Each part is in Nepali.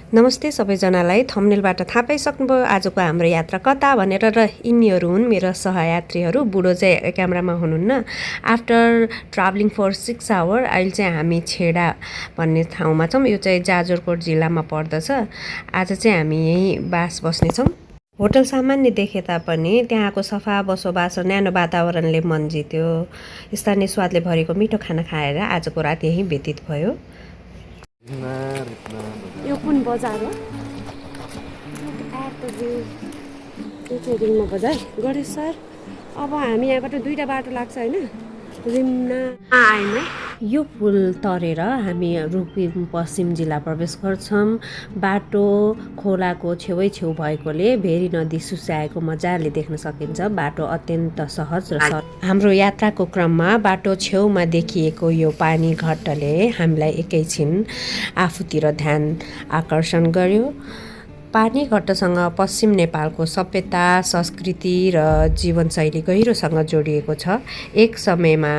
नमस्ते सबैजनालाई। थम्बनेलबाट थाहा पाइसक्नुभयो आजको हाम्रो यात्रा कता भनेर, र यिनीहरू हुन् मेरो सहयात्रीहरू। बुढो चाहिँ क्यामेरामा हुनुहुन्न। आफ्टर ट्राभलिङ फर 6 आवर अहिले चाहिँ हामी छेडा भन्ने ठाउँमा छौँ। यो चाहिँ जाजरकोट जिल्लामा पर्दछ। आज चाहिँ हामी यहीँ बास बस्नेछौँ। होटल सामान्य देखे तापनि त्यहाँको सफा बसोबास न्यानो वातावरणले मन जित्यो। स्थानीय स्वादले भरेको मिठो खाना खाएर आजको रात यहीँ व्यतीत भयो। यो कुन बजार हो? यो चाहिँ रिम्ना बजार गणेश सर। अब हामी यहाँबाट 2टा बाटो लाग्छ होइन, रिम्ना आएन। यो पुल तरेर हामी रुकुम पश्चिम जिल्ला प्रवेश गर्छौँ। बाटो खोलाको छेउ भएकोले भेरी नदी सुस्याएको मजाले देख्न सकिन्छ। बाटो अत्यन्त सहज र सरल। हाम्रो यात्राको क्रममा बाटो छेउमा देखिएको यो पानी घट्टले हामीलाई एकैछिन आफूतिर ध्यान आकर्षण गर्यो। पानी घट्टसँग पश्चिम नेपालको सभ्यता, संस्कृति र जीवनशैली गहिरोसँग जोडिएको छ। एक समयमा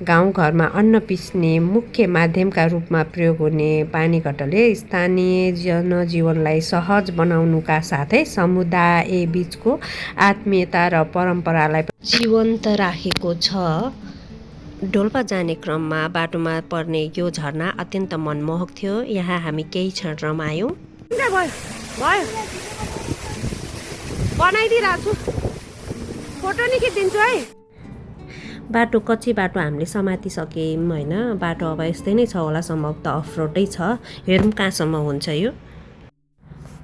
गाउँघरमा अन्न पिस्ने मुख्य माध्यमका रूपमा प्रयोग हुने पानी घट्टले स्थानीय जनजीवनलाई सहज बनाउनुका साथै समुदाय बीचको आत्मीयता र परम्परालाई जीवन्त राखेको छ। डोल्पा जाने क्रममा बाटोमा पर्ने यो झरना अत्यन्त मनमोहक थियो। यहाँ हामी केही क्षण रमायौँ। भयो बनाइदिइरहेको छु, फोटो नि खिचिदिन्छु है। बाटो कच्ची बाटो हामीले समातिसक्यौँ होइन। बाटो अब यस्तै नै छ होला, सम्भवतः अफरोडै छ। हेरौँ कहाँसम्म हुन्छ यो।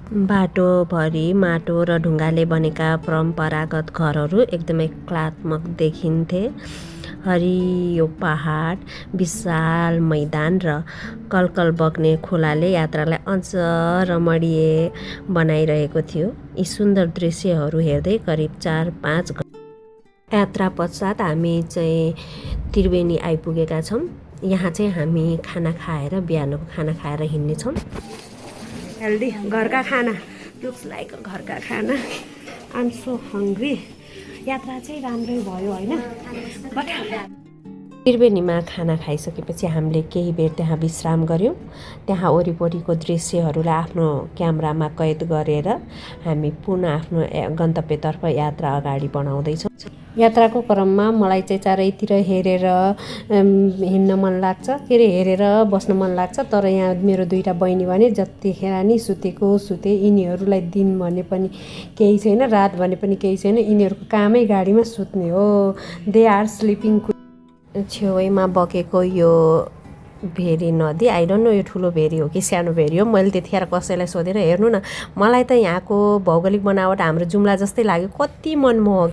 बाटोभरि माटो र ढुङ्गाले बनेका परम्परागत घरहरू एकदमै कलात्मक देखिन्थे। हरियो पहाड, विशाल मैदान र कलकल बग्ने खोलाले यात्रालाई अझ रमणीय बनाइरहेको थियो। यी सुन्दर दृश्यहरू हेर्दै करिब 4-5 यात्रा पश्चात हामी चाहिँ त्रिवेणी आइपुगेका छौँ। यहाँ चाहिँ हामी खाना खाएर, बिहानको खाना खाएर हिँड्नेछौँ। हेल्दी घरका खाना, लुक्स लाइक घरका खाना। I am so hungry. यात्रा चाहिँ राम्रै भयो होइन। त्रिवेणीमा खाना खाइसकेपछि हामीले केही बेर त्यहाँ विश्राम गऱ्यौँ। त्यहाँ वरिपरिको दृश्यहरूलाई आफ्नो क्यामेरामा कैद गरेर हामी पुनः आफ्नो गन्तव्यतर्फ यात्रा अगाडि बढाउँदैछौँ। यात्राको क्रममा मलाई चाहिँ चारैतिर हेरेर हिँड्न मन लाग्छ, हेरेर बस्न मन लाग्छ। तर यहाँ मेरो 2टा बहिनी भने जतिखेर नि सुतेको सुते। यिनीहरूलाई दिन भने पनि केही छैन, रात भने पनि केही छैन। यिनीहरूको कामै गाडीमा सुत्ने हो। They are sleeping. छेउमा बगेको यो भेरी नदी, आई डोन्ट नो यो ठुलो भेरी हो कि सानो भेरी हो। मैले त्यतिखेर कसैलाई सोधेर हेर्नु न, मलाई त यहाँको भौगोलिक बनावट हाम्रो जुम्ला जस्तै लाग्यो। कति मनमोहक।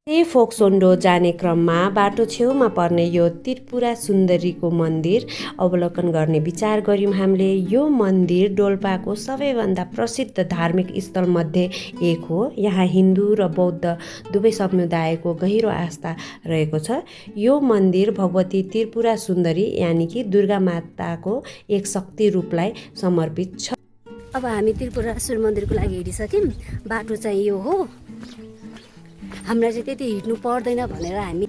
फोक्सोन्डो जाने क्रममा बाटो छेउमा पर्ने यो त्रिपुरा सुन्दरीको मन्दिर अवलोकन गर्ने विचार गऱ्यौँ हामीले। यो मन्दिर डोल्पाको सबैभन्दा प्रसिद्ध धार्मिक स्थलमध्ये एक हो। यहाँ हिन्दू र बौद्ध दुवै समुदायको गहिरो आस्था रहेको छ। यो मन्दिर भगवती त्रिपुरा सुन्दरी यानि कि दुर्गा माताको एक शक्ति रूपलाई समर्पित छ। अब हामी त्रिपुराश्वर मन्दिरको लागि हिँडिसक्यौँ। बाटो चाहिँ यो हो। हामीलाई चाहिँ त्यति हिँड्नु पर्दैन भनेर हामी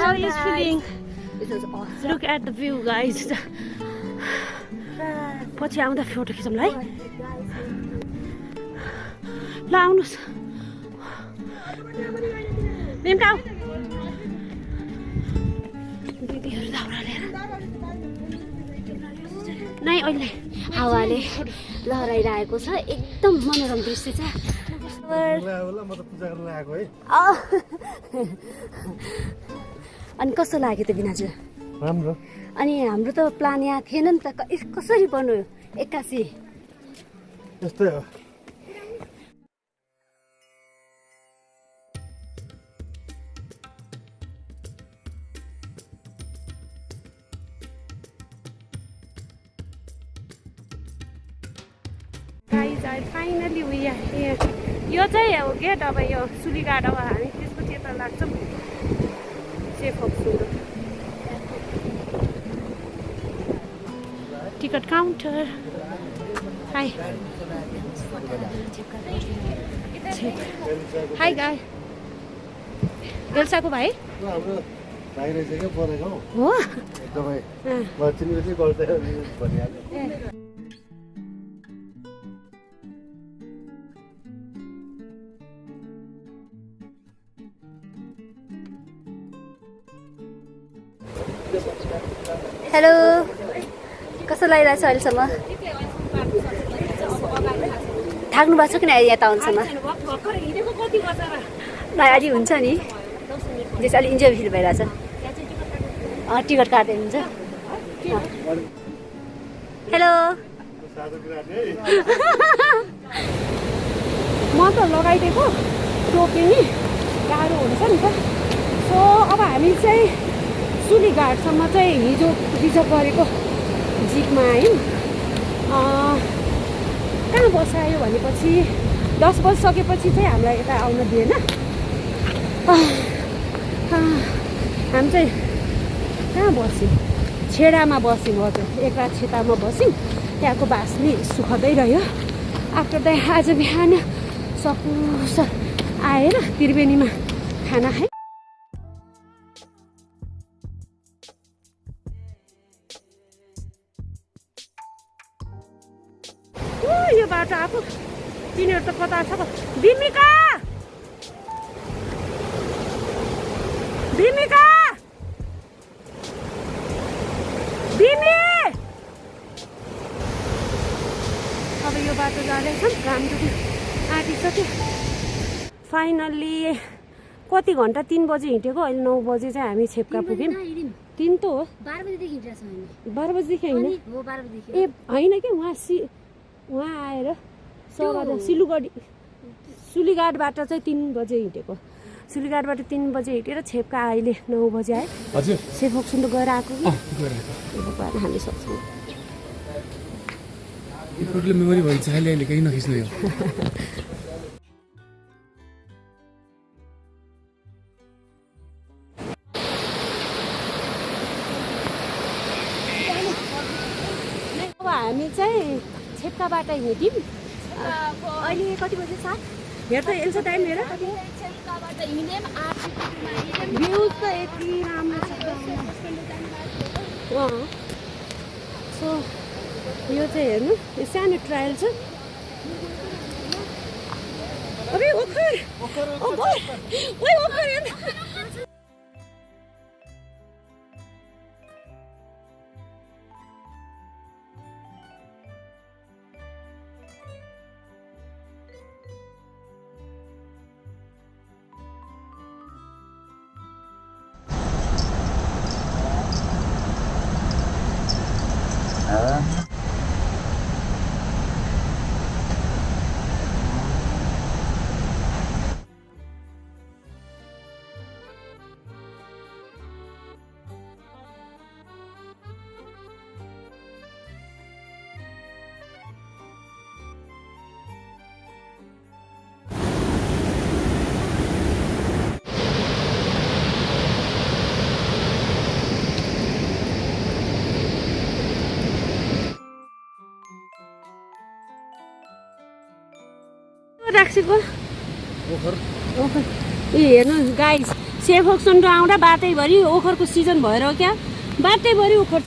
How is feeling? Look at the view, guys. पछि आउँदा फोटो खिचौँला है। ल आउनुहोस्। निम्काउ दिदीहरू दाउरा लिएर नै अहिले हावाले लहराइरहेको छ। एकदम मनोरम दृश्य छ। अनि कस्तो लाग्यो त बिनाजु? राम्रो। अनि हाम्रो त प्लान यहाँ थिएन नि त, कसरी बन्यो एक्कासी? त्यस्तै हो। गाइज फाइनली उयो यो चाहिँ अब गेट अब यो सुलीघाट अब हामी त्यसपछि यता लाग्छौँ सेफोक्सुन्डो टिकट काउन्टर। हाई हाई गाई एल्साको भाइ हाम्रो भाइ रहेछ क्या बनेको हो एकदमै चिनी चाहिँ गल्छ भनिहाल्यो। हेलो, कस्तो लागिरहेको छ अहिलेसम्म? थाक्नु भएको छ कि यहाँ त आउनुसम्म? अलि हुन्छ नि, जस अलि इन्जोय फिल भइरहेछ। टिकट काट्दै हुन्छ। हेलो, म त लगाइदिएको टोपी नि गाह्रो हुन्छ नि त। सो अब हामी चाहिँ सुलीघाटसम्म चाहिँ हिजो रिजर्भ गरेको जिपमा आयौँ। कहाँ बसायो भनेपछि 10 बजिसकेपछि चाहिँ हामीलाई यता आउन दिएन। हामी चाहिँ कहाँ बस्यौँ? छेडामा बस्यौँ। हजुर, एक रात छेडामा बस्यौँ। त्यहाँको बास्नी सुखदै रह्यो। आफ्टर द्याट आज बिहान सकुस आएर त्रिवेणीमा खाना खाएँ। यो बाटो आएको तिनीहरू त कता छ? बिमिका बिमिका बिमी अब यो बाटो जाँदैछन्। रामधुनी आँटिसक्यो फाइनल्ली। कति घन्टा? 3 बजी हिँडेको, अहिले 9 बजी चाहिँ हामी छेप्का पुग्यौँ। 3 त हो, 12 बजीदेखि हिँडिरहेछ हामी। 12 बजीदेखि होइन? हो, 12 बजीदेखि। ए होइन कि उहाँ आएर सिलगढी सुलीघाटबाट चाहिँ 3 बजे हिँडेको। सुलीघाटबाट 3 बजे हिँडेर छेप्का अहिले 9 बजे आयो। हजुर, सेफोक्सुन्डो गएर आएको कि गएर हामी सक्छौँ। फोटोले मेमोरी भइन्छ। अहिले केही नखिच्नु यो। अब हामी चाहिँ छेप्काबाट हिँड्यौँ। अहिले कति बजे? 7? हेर त एल्सा टाइम हेर। भ्युज त यति राम्रो छ। सो यो चाहिँ हेर्नु, यो सानो ट्रायल छ। अबे ओखर ओइ ओखर हेर्नु। राक्सीको ओखर ए हेर्नु गाइस, सेफोक्सुन्डो आउँदा बाटैभरि ओखरको सिजन भएर हो क्या, बाटैभरि ओखर।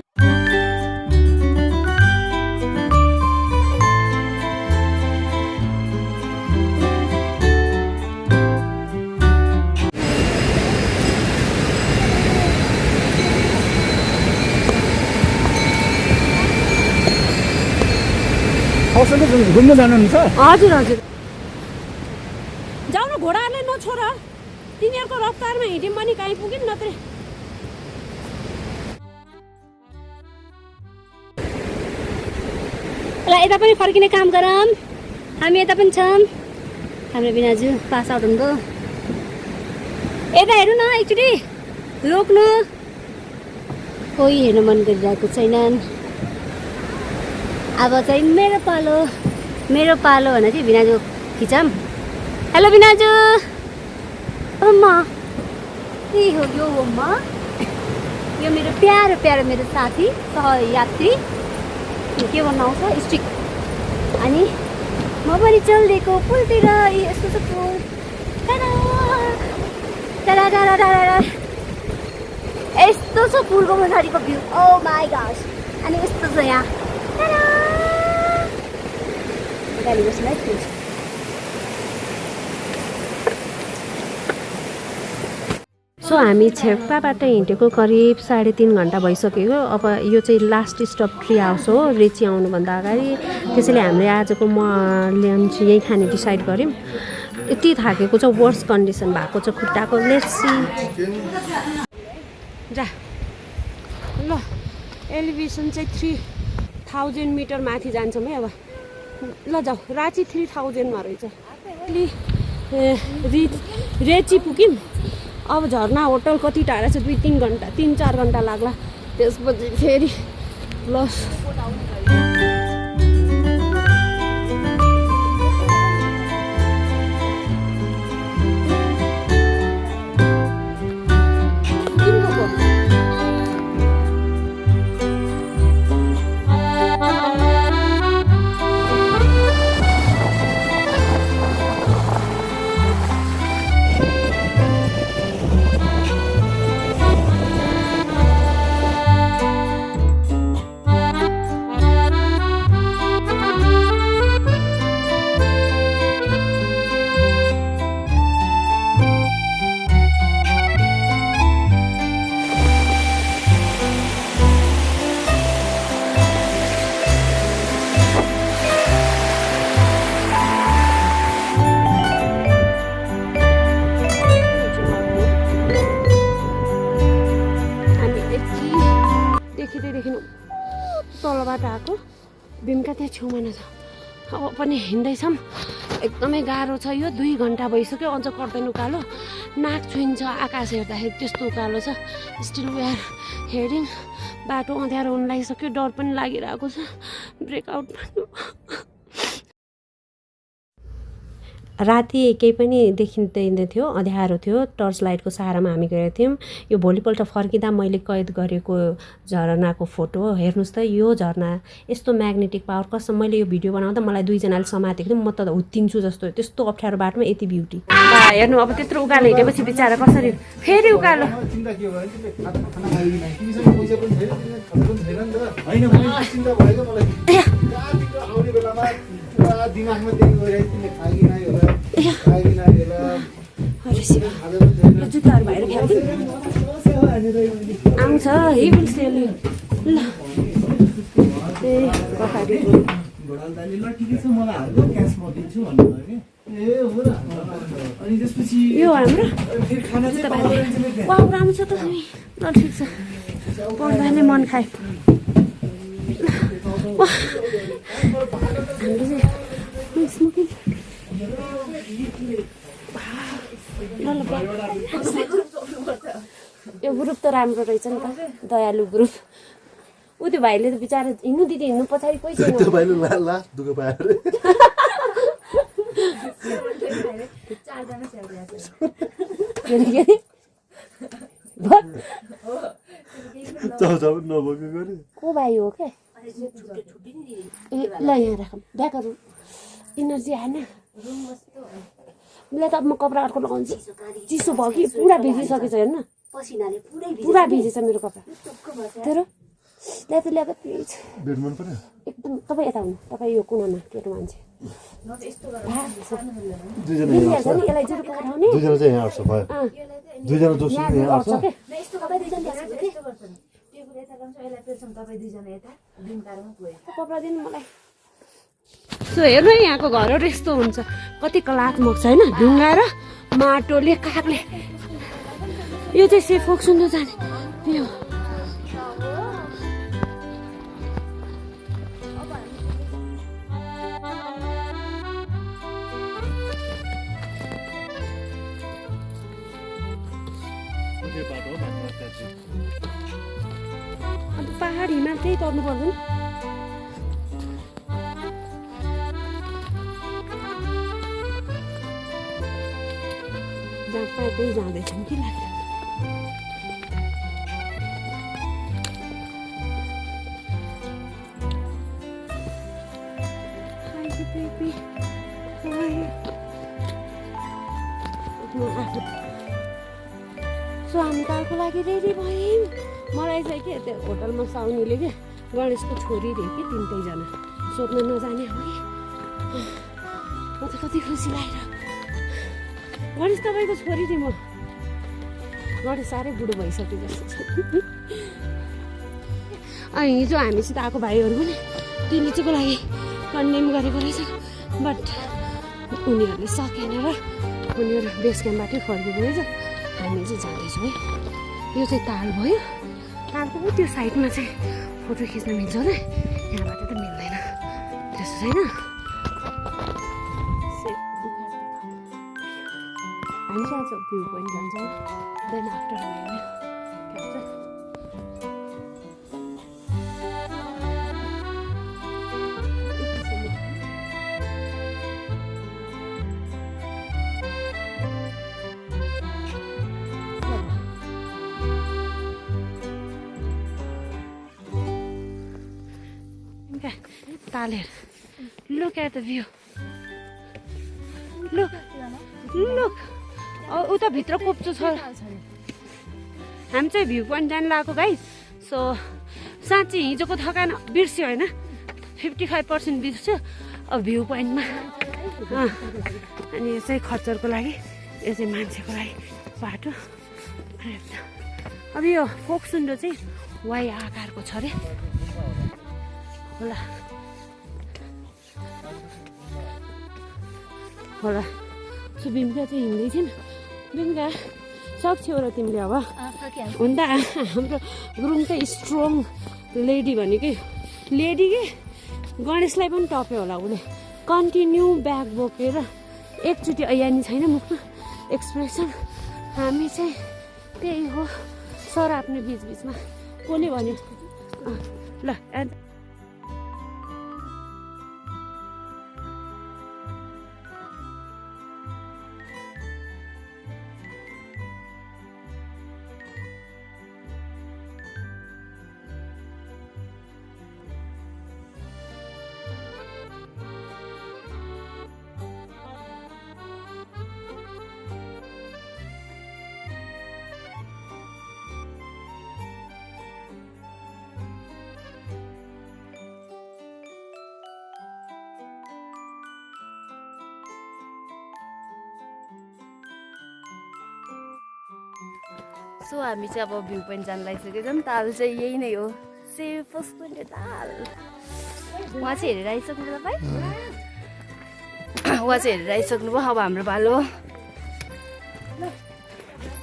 घुम्न जानुहुन्छ? हजुर हजुर, जाउन घोडाहरूले नछोड। तिनीहरूको रफ्तारमा हिँड्यौँ भने कहीँ पुग्यौँ नत्र। ल यता पनि फर्किने काम गरौँ हामी यता पनि छौँ हाम्रो बिनाजु पास आउट हुनुभयो यता हेर्नु न एकचोटि रोक्नु कोही हेर्नु मन गरिरहेको छैनन् अब चाहिँ मेरो पालो भने चाहिँ बिनाजु खिचौँ हेलो बिनाजु अम्मा के हो यो अम्मा यो मेरो प्यारो प्यारो मेरो साथी सहयात्री के भन्नु आउँछ स्टिक अनि म पनि चल्दिएको पुलतिर यस्तो छ पुल यस्तो छ पुलको पछाडिको भ्यू ओ माई गॉश अनि यस्तो छ यहाँ गाडी बस्नु है सो हामी छेप्पाबाट हिँडेको करिब 3.5 घन्टा भइसक्यो अब यो चाहिँ लास्ट स्टप ट्री हाउस हो रेची आउनुभन्दा अगाडि त्यसैले हामीले आजको लन्च यहीँ खाने डिसाइड गऱ्यौँ यति थाकेको छ वर्स कन्डिसन भएको छ खुट्टाको लेट्सी जा ल एलिभेसन चाहिँ 3000 मिटर माथि जान्छौँ है अब ल जाऊ राँची 3000मा रहेछ रेची पुग्यौँ अब झर्ना होटल कति टाढा छ 2-3 घन्टा 3-4 घन्टा लाग्ला त्यसपछि फेरि लस तलबाट आएको भीमका त्यहाँ छेउमा छ अब पनि हिँड्दैछौँ एकदमै गाह्रो छ यो 2 घन्टा भइसक्यो अझ कर्दैन उकालो नाक छुइन्छ आकाश हेर्दाखेरि त्यस्तो उकालो छ स्टिल वी आर हेडिङ बाटो अँध्यारो हुन लागिसक्यो डर पनि लागिरहेको छ ब्रेकआउट राति केही पनि देखिँदैन थियो अँध्यारो थियो टर्च लाइटको सहारामा हामी गएका थियौँ यो भोलिपल्ट फर्किँदा मैले कैद गरेको झरनाको फोटो हेर्नुहोस् त यो झरना यस्तो म्याग्नेटिक पावर कसम मैले यो भिडियो बनाउँदा मलाई 2 जनाले समातेको थियो म त हुत्तिन्छु जस्तो त्यस्तो अप्ठ्यारो बाटोमा यति ब्युटी हेर्नु अब त्यत्रो उकालो हिँडेपछि बिचारा कसरी फेरि उकालो जुत्ताहरू भएर आउँछ है बिल्सेली ल यो हाम्रो राम्रो छ त ल ठिक छ पढ्दा नै मन खाए यो ग्रुप त राम्रो रहेछ नि त दयालु ग्रुप ऊ त्यो भाइले त बिचारा हिँड्नु दिदी हिँड्नु पछाडि कोही छैन को भाइ हो क्या ल यहाँ राखौँ ब्यागहरू इनर्जी आएन मलाई त अब म कपडा अर्को लगाउँछु चिसो भयो कि पुरा भिजिसकेको छ हेर्न पुरा भिजेछ मेरो कपडा तेरो ल्याएको ल्याएको प्लिज एकदम तपाईँ यता हुनु तपाईँ यो कुनामा केटो मान्छे यसलाई जुरुको उठाउने कपडा दिनु मलाई सो हेर्नु है यहाँको घरहरू यस्तो हुन्छ कति कलात्मक छ होइन ढुङ्गा र माटोले कागले यो चाहिँ सेफोक सुन्नु जाने यो पहाड हिमाल केही तर्नु पर्दैन। जहाँ पाए त्यही जाँदैछौँ कि लाग्छ। सो हामी कालको लागि रेडी भयौँ। मलाई चाहिँ के त्यो होटलमा साउनीले के गणेशको छोरी रे कि तिनटैजना सोध्न नजाने हो कि म त कति खुसी लाग्यो। गणेश तपाईँको छोरी थिएँ म। गणेश साह्रै बुढो भइसक्यो जस्तो छ। अनि हिजो हामीसित आएको भाइहरू पनि त्यो लिचुको लागि कन्डेम गरेको रहेछ, बट उनीहरूले सकेन र उनीहरू बेस क्याम्पबाटै फर्केको रहेछ। हामी चाहिँ जाँदैछौँ है। यो चाहिँ ताल भयो। तालको त्यो साइडमा चाहिँ फोटो खिच्न मिल्छ होला, यहाँबाट त मिल्दैन त्यस्तो छैन। हामी चाहिँ आज भ्यू पोइन्ट जान्छौँ, देन आफ्टर हामी Taler. Look at the view. Look. Look. उता भित्र कोप्चो छ। हामी चाहिँ भ्यू पोइन्ट जान लागेको गाइस। सो साँच्चै हिजोको थकान बिर्स्यो होइन, 55% बिर्स्यो। अब भ्यू पोइन्टमा अनि यो चाहिँ खच्चरको लागि, यो चाहिँ मान्छेको लागि बाटो। अब यो फोक्सुन्डो चाहिँ वाइ आकारको छ अरे होला होला। सो बिम्का चाहिँ हिँड्दैछन्। बिम्का सक्छौ र तिमीले अब हुन त हाम्रो गुरुङ त स्ट्रङ लेडी भनेकै लेडी के गणेशलाई पनि टप्यो होला उसले। कन्टिन्यू ब्याग बोकेर एकचोटि ऐयानी छैन मुखमा एक्सप्रेसन। हामी चाहिँ त्यही हो सर आफ्नो बिचबिचमा कसले भन्यो ल। सो हामी चाहिँ अब भ्यू पोइन्ट जान लागिसकेको छौँ। ताल चाहिँ यही नै हो, सेफेस्ट ताल। उहाँ चाहिँ हेरेर आइसक्नु तपाईँ, उहाँ चाहिँ हेरेर आइसक्नु भयो। अब हाम्रो पालो हो।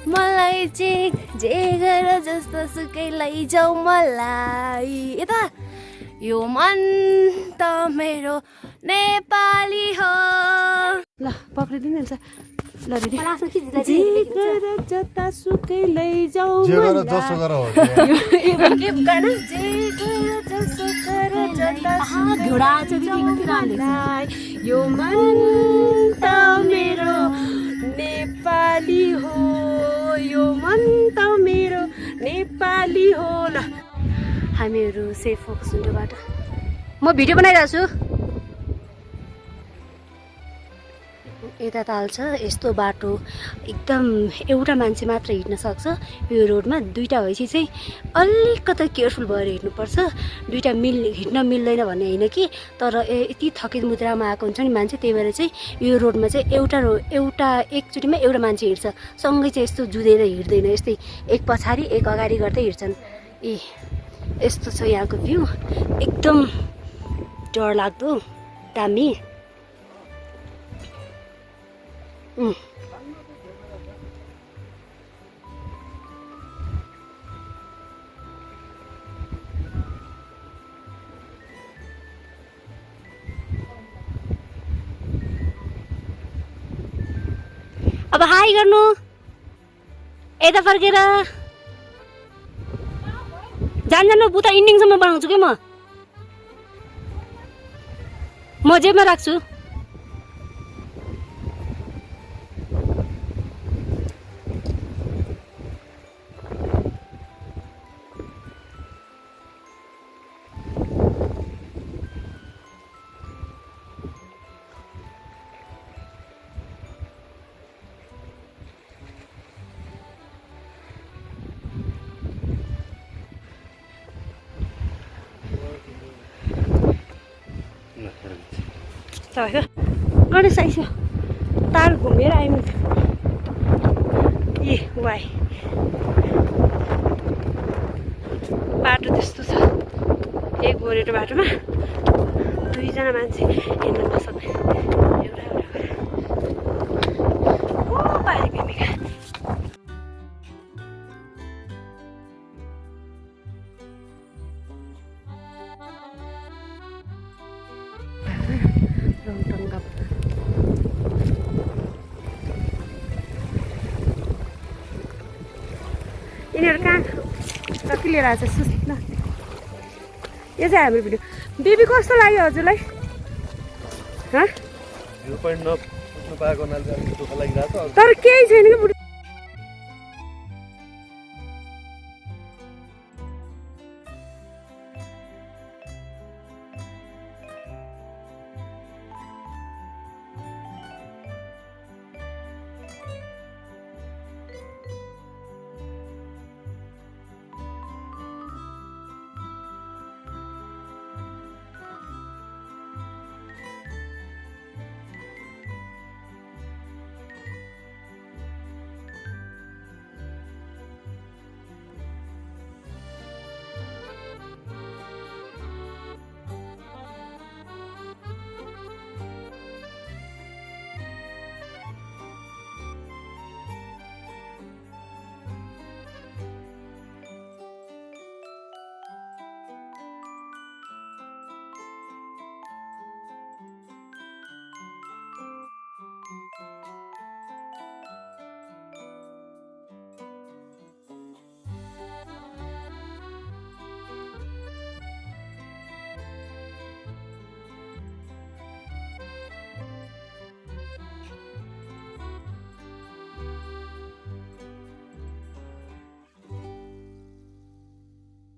मलाई चाहिँ जे गर जस्तो सुकै लैजाऊ मलाई, यता यो मन त मेरो नेपाली हो। ल पक्रिदिनु हुन्छ। ल दिदी जता सुकै लैजाऊ यो मन त मेरो नेपाली हो, यो मन त मेरो नेपाली हो। ल हामीहरू सेफ फोक्सुन्डोबाट म भिडियो बनाइरहेको छु। यता ताल छ, यस्तो बाटो एकदम एउटा मान्छे मात्र हिँड्न सक्छ यो रोडमा। दुईवटा भएपछि चाहिँ अलिकति केयरफुल भएर हिँड्नुपर्छ। दुईवटा हिँड्न मिल्दैन भन्ने होइन कि, तर यति थकित मुद्रामा आएको हुन्छ नि मान्छे, त्यही भएर चाहिँ यो रोडमा चाहिँ एउटा एकचोटिमा एउटा मान्छे हिँड्छ। सँगै चाहिँ यस्तो जुधेर हिँड्दैन, यस्तै एक पछाडि एक अगाडि गर्दै हिँड्छन्। ए यस्तो छ यहाँको भ्यू, एकदम डरलाग्दो दामी। अब हाई गर्नु, यता फर्केर जान बुता इन्डिङसम्म बनाउँछु कि म जेबमा राख्छु। गणेश आइसक्यो तार घुमेर आयौँ ए वाइ बाटो त्यस्तो छ एक गोरेटो बाटोमा दुईजना मान्छे हिँड्न नसक्ने एउटा ओ पारी प्रेमिका यिनीहरू कहाँ कति लिएर आएको छ सुस्त ल यो चाहिँ हाम्रो भिडियो बेबी कस्तो लाग्यो हजुरलाई भ्यू पोइन्ट नपुग्नु पाएको हुनाले दुःख लागिरहेको छ। तर केही छैन कि बुढी